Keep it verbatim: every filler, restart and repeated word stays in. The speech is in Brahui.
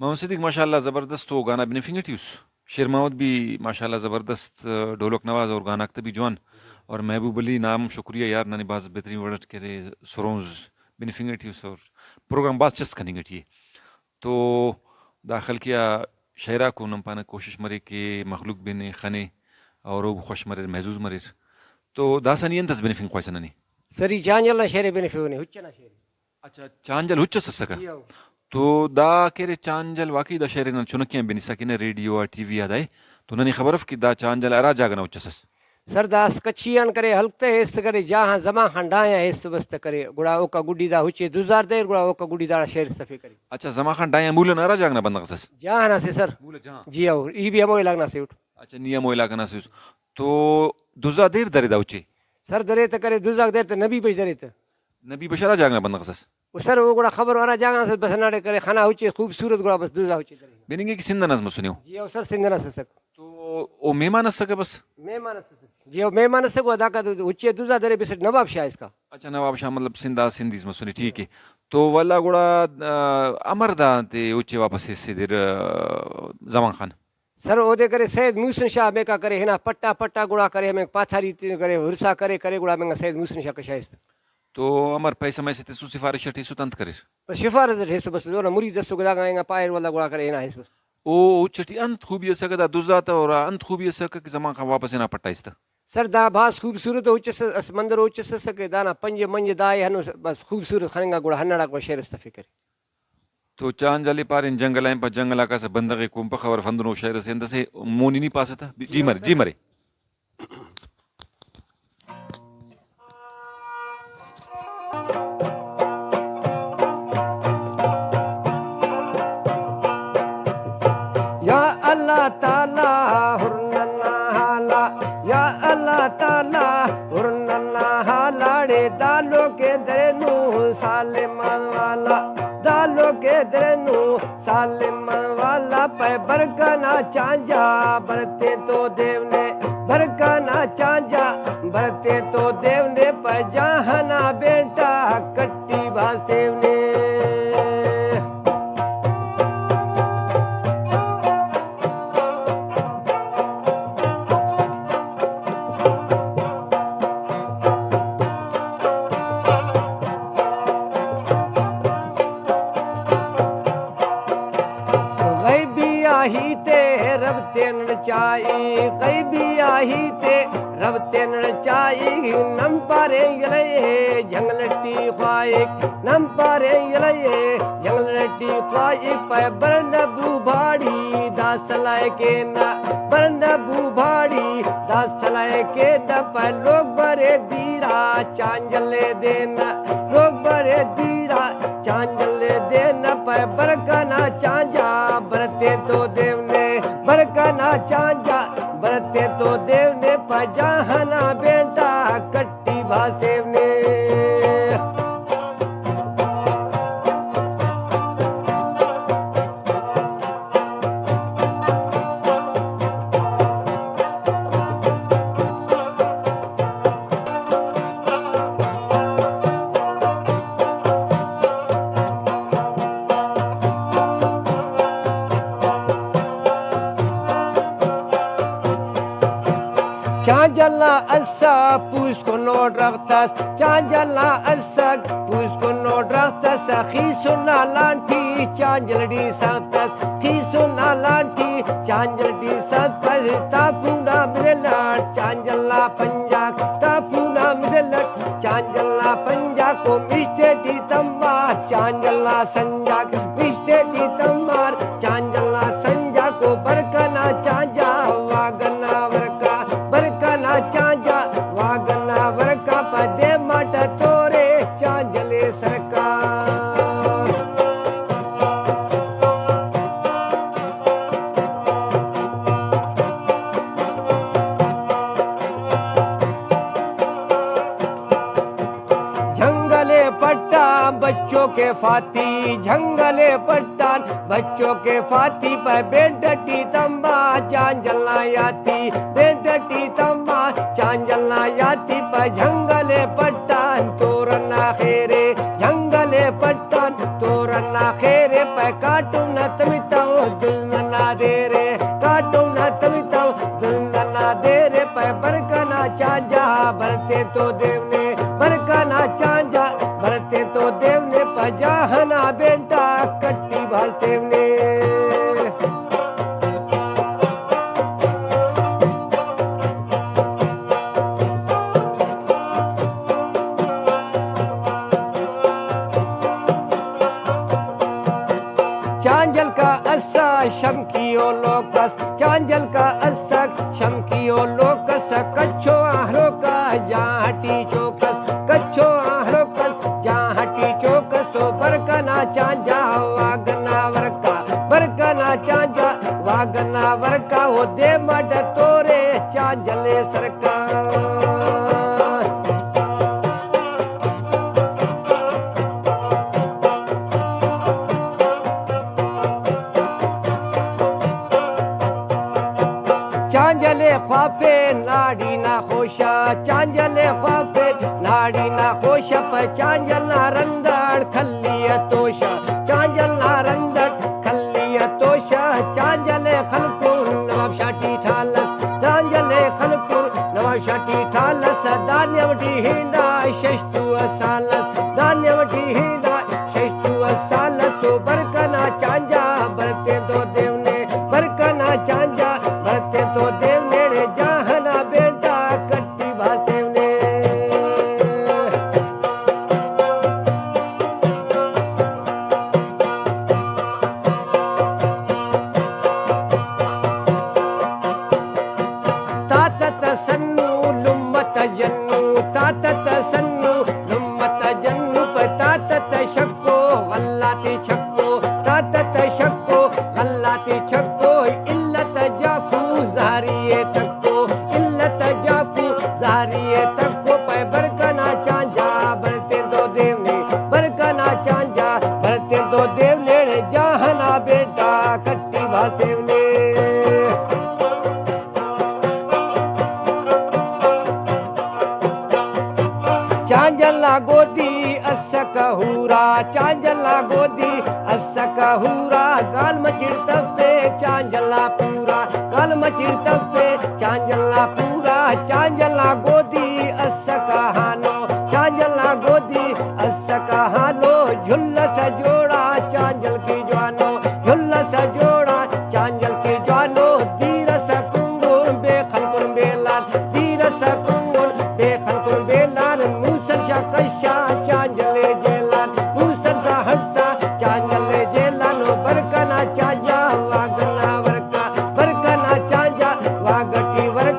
محمد صدیق ماشاء اللہ زبردست، او گانا بنفنگ ٹی اس۔ شیر محمد بھی ماشاء اللہ زبردست، ڈولک نواز اور گاناک تے بھی جوان۔ اور محبوب علی نا ہم شکریہ یار، ننے بھاز بہترین وڑ اٹ کہ ارے سرونز بنفنگ ٹی اس اور پروگرام بھاز چست کننگ ٹی ءِ۔ تو دا خلقی آ شئیراکو نم پانہ کوشش مریک کہ مخلوق بن خنے اور او خوش مریر، محظوظ مریر۔ تو داسہ نی انت اس بنفنگ خواہسہ ننے؟ سر ای چانجل نا شئیر ءِ بنفیو نے، ہچ ئنا شئیر ءِ۔ اچھا، چانجل ہچ اس اسکہ؟ جی ہو۔ تو دا کہ ارے چانجل واقعی دا شئیر ءِ نن چنکی آن بنسا کینہ ریڈیو آ، ٹی وی آ دائے، تو ننے خبر اف کہ دا چانجل ہرا جاگہ نا ہچ اس اس؟ سر دا اس کچھی آن کرے، ہلک تے ہیست کرے، جہاں زمان خان ڈاہیاں ہیست بست کرے، گڑا اوکا گڈی دا ہچے دزار دیر، گڑا اوکا گڈی داڑا شئیر اس تفے کرے۔ اچھا، زمان خان ڈاہیاں مولہ نا ہرا جاگہ نا بندغ اس اس؟ جہاں نا سے سر۔ مولہ جہاں۔ جی ہو، ای بھی ہمو علاقہ نا سے اٹ۔ اچھا، نی ہمو علاقہ نا سے اس۔ تو دزا دیر درے دا ہچے؟ سر درے تہ کرے، دزاک درے تہ نبی بش درے تہ۔ نبی بش ہرا جاگہ نا بندغ اس اس؟ او سر، او گڑا خبر ہرا جاگہ نا اس بس ہنداڑے کرے، خنا ہچے خوبصورت گڑا بس دزا ہچے درے۔ بننگے کہ سندھ ئنا اس مسنے او؟ جی او سر، سندھ ئنا اس اسک۔ تو او مہمان اسکہ بس؟ مہمان اس اسک۔ جی او مہمان اسک، و داکا ہچے دزا درے بس نواب شاہ اسکا۔ اچھا، نواب شاہ مطلب سندھ آ سندھیز مسنے، ٹھیک ہے۔ تو ولدا گڑا، آ، امر دا تے ہچے واپس ایسے دیر، آ، زمان خان؟ سر اودے کرے سید محسن شاہ ہمیکا کرے ہنا پٹا پٹا گڑا کرے ہمے پاتھاری تے کرے ہرسا کرے کرے گڑا ہمنگا سید محسن شاہ کشا ہیست۔ تو امر پیسہ میسہ تسس، سفارش اٹ ہیسس، انت کریر؟ بس سفارش اٹ ہیسس، بس اونا مرید اسکہ داگان انگا پائر ولدا گڑا کرے ہنا ہیس بس۔ او اچ ٹی انت خوبی اسکہ دا دزاتا، اور انت خوبی اسکہ کہ زمان خان واپس ہنا پٹا ہیست؟ سر دا بھاز خوبصورت ہچ اس، اس مندر ہچ اس اسکہ، دانا پنجے منجے دائے ہنو بس خوبصورت خننگا گڑا ہنداڑا گڑا شعر اس تفے کرے۔ تو چانجل ءِ پارین جنگل آ ہنپہ، جنگل آ کاسہ بندغ ءِ کنپہ، خبر اف ہندنو شئیر ئسے انت ئسے مونی نی پاسہ تہ، جی جی مرے، مرے سر۔ جی مرے۔ یا اللہ تعالی ہر ننا حالا، یا اللہ تعالی ہر ننا حالاڑے، دالو کے درنو سالم والا۔ دالو کے درنو سالم والا، پہ برکنا چانجا برتے تو دیونے، برکنا چانجا برتے تو دیونے، پہ جاہنا بیٹا کٹی باسیونے۔ غیبی آ ہیتے رب تینڑ چائی، غیبی آ ہیتے رب تینڑ چائی، نم پارے یلئے جنگل ٹی خواہک، نم پارے یلئے جنگل ٹی خواہک، پہ برنبو بھاڑی دا سلائے کینہ، برنبو بھاڑی دا سلائے کینہ، پہ لوگ برے دیرا چانجلے دینا، لوگ برے دینا، چانجلے دینا، پہ برکنا چانجا برتے تو دیونے، برکنا چانجا برتے تو دیونے، پہ جاہنا بیٹا کٹی بھاسیونے۔ چانجل نا اسہ پوسکنو درخت اس، چانجل نا اسک پوسکنو درخت اس، خیسن نا لانٹی چانجل ٹی سخت اس، خیسن نا لانٹی چانجل ٹی سخت اس، تاپو نا مزل اٹ چانجل نا پنجاک، تاپو نا مزل اٹ چانجل نا پنجاک، او مشتے ٹی تمار چانجل نا سنجاک، مشتے ٹی تمار چانجل نا سنجاک، او برکنا چانجا واگنا ورکا، برکنا چانجا واگنا ورکا، پدے ماٹا تورے چانجلے سرکار۔ جنگل پٹان بچو کے فاتی، جنگل پٹان بچو کے فاتی، پہ بیڈ ٹی تمبا چانجل نا یاتی، بیڈ ٹی تمبا چانجل نا یاتی، پہ جنگل پٹان تورنا خیرے، جنگل پٹان تورنا خیرے، پہ کاٹو نا تمتو دل ننا دیرے، کاٹم نا تمتو دل ننا دیرے، پائے برکا نا چانجا برتے تو دیونے، برکا نا چانجا برتے تو دیونے، پجاہ نا بینٹا کٹی بھاز تیونے۔ چانجل کا اسا شمکی او لوکس، چانجل کا اسک شمکی او لوکس، کچھو آہروکا جاہٹی چوکس، کچھو آہروکس جاہٹی چوکس، او برکنا چانجا واگنا ورکا، برکنا چانجا واگنا ورکا، او دے مڈ تورے چانجلے سرکا۔ چانجلے خواپے ناڑی نا خوشا، چانجلے خواپے ناڑی نا خوشا، پہ چانجل نا رندڑ کھلی ء توشا، چانجل نا رندڑ کھلی ء توشا، چانجلے خلکون نواب شاہ ٹی ٹھالس، چانجلے خلکون نواب شاہ ٹی ٹھالس، دانے وٹی ہندا ششتو ء سالس، دانے وٹی ہندا ششتو ء سالس، تو برکنا چانجا برتے تو دیونے، برکنا چانجا برتے تو دیونے، جاہنا بیٹا کٹی بھاسیونے۔ تاتت سنو لمت جنو، تاتت سنو لمت جنو، پہ تاتت شکو غلہ تے چھکو، تاتت شکو غلہ تے چھکو، علت جاپو زہری تکو، علت جاپو زہری تکو، پہ برکنا چانجا برتے تو دیونے، برکنا چانجا برتے تو دیونے، جاہنا بیٹا کٹی بھاسیونے۔ چانجل نا گودی اسکہ ہورا، چانجل نا گودی اسکہ ہورا، گال مچڑتفے چانجل نا پورا، گال مچڑتفے چانجل نا پورا، چانجل نا گودی اسکہ ہانو، چانجل نا گودی اسکہ ہانو، جھلس جوڑا چانجل کی جوانو، جھلس جوڑا چانجل کی جوانو، دیر اس کنگن بے خلکن بے لان، دیر اس کنگن بے خلکن بے لان، موسن شا کشا چانجل جیلان، موسن شا ہنسا چانجل جیلان، او برکنا چانجا واگنا ورکا، برکنا چانجا واگٹی ورکا۔